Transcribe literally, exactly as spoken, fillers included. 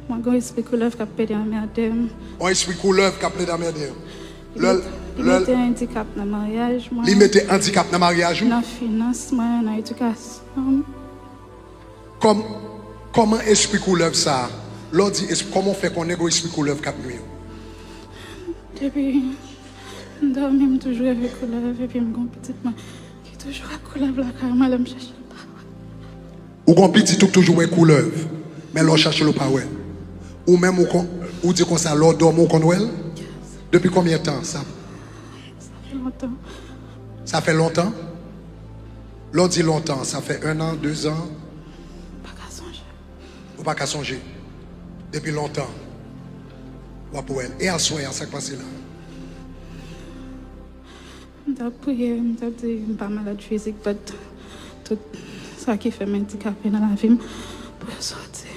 Mwen gen yon espri koulèv k ap plede anmède m. Yon espri koulèv k ap plede anmède m. Li mete andikap nan maryaj mwen. Li mete andikap nan maryaj ou? Nan finans mwen, nan edikasyon m. Kòm, kòman espri koulèv sa a? Lè w di espri, kòman w fè konnen gen yon espri koulèv k ap nwi w? Depi m dòmi, m toujou reve koulèv, epi m gen yon pitit mwen ki toujou ak koulèv lakay mwen, lè m chèche l pa wè. Ou gen yon pitit ou k toujou wè koulèv, men lè w chache l ou pa wè l. Ou menm ou kon, ou di konsa lè w dòmi ou konn wè l? Depi konbyen tan sa? Sa fè lontan. Sa fè lontan? Lè w di lontan, sa fè en an, de zan? Pa ka sonje. Ou pa ka sonje? Depi lontan w ap wè l. E aswè a, sa k pase la? M t ap priye, m t ap di m pa malad fizik, but tout sa ki fè m andikape nan lavi m pou yo soti.